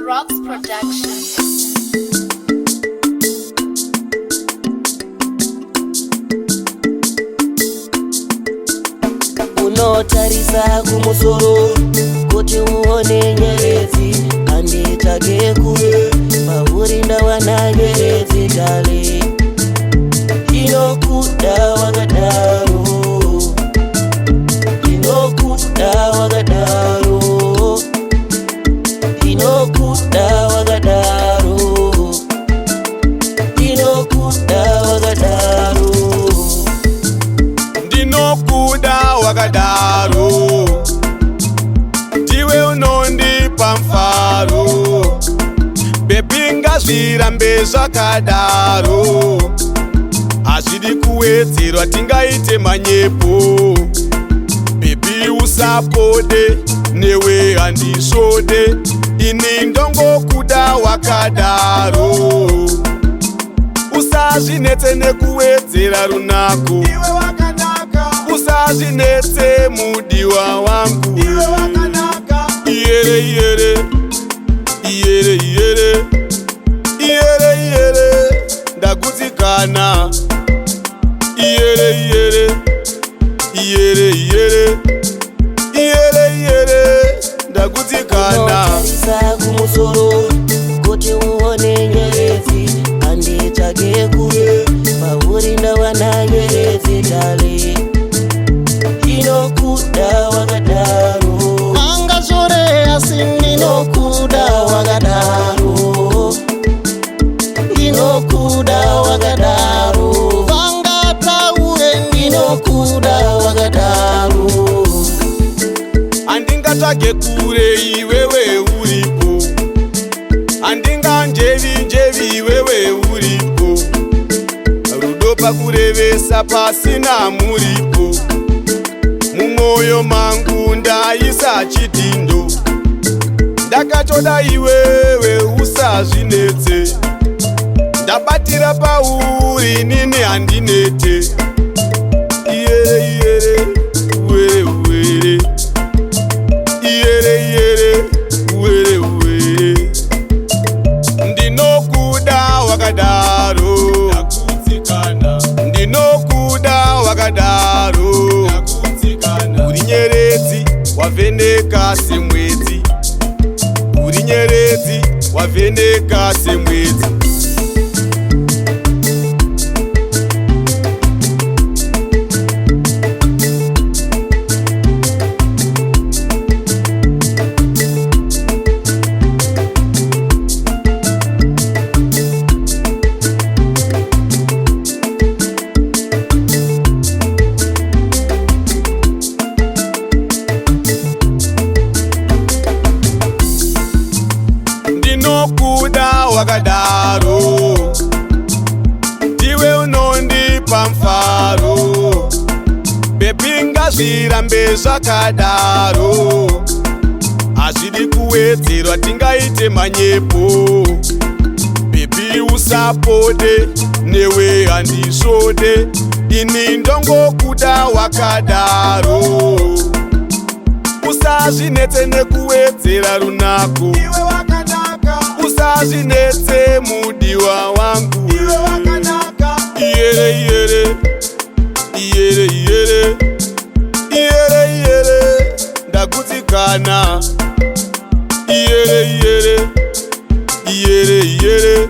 Rocks Production. Unotarisa kumusoro kuti uone nyeredzi, handitsvage kure, pauri ndawana nyeredzi. Darling, ndinokuda wakadaro, ndinokuda wakadaro, ndinokuda wakadaro, ndinokuda wakadaro. Ndinokuda wakadaro, ndiwe unondipa mfaro. Baby, ngazvirambe zvakadaro, hazvidi kuwedzerwa, tingaite manyepo. Baby, usapode, newe handisvode, ini ndongokuda wakadaro. Usazvinetse nekuwedzera runako, usazvinetse, mudiwa wangu. Iyere iyere iyere iyere iyere iyere, ndagutsikana. Iyere iyere iyere iyere iyere iyere, ndagutsikana. Unotarisa kumusoro kuti uone nyeredzi, handitsvage kure, pauri ndawana nyeredzi. Darling, ndinokuda wakadaro. Angazvore, asi ndinokuda wakadaro, ndinokuda wakadaro. Vangataure, ndinokuda wakadaro. Handingatsvage kure iwewe uripo, handinganjevi njevi iwewe uripo. Rudo pakurevesa pasina muripo, mumwoyo mangu ndaisa chidhindo. Ndakatoda iwewe, usazvinetse, ndabatira pauri, nini handinete. Iyere iyere were were, iyere iyere were were, ndinokuda wakadaro, ndinokuda wakadaro. Uri nyeredzi wavheneka semwedzi, uri nyeredzi wavheneka semwedzi. Ndinokuda wakadaro, ndiwe unondipa mfaro. Baby, ngazvirambe zvakadaro, hazvidi kuwedzerwa, tingaite manyepo. Baby, usapode, newe handisvode, ini ndongokuda wakadaro. Usazvinetse nekuwedzera runako, usazvinetse, mudiwa wangu. Iyere iyere iyere iyere iyere iyere, ndagutsikana. Iyere iyere iyere iyere.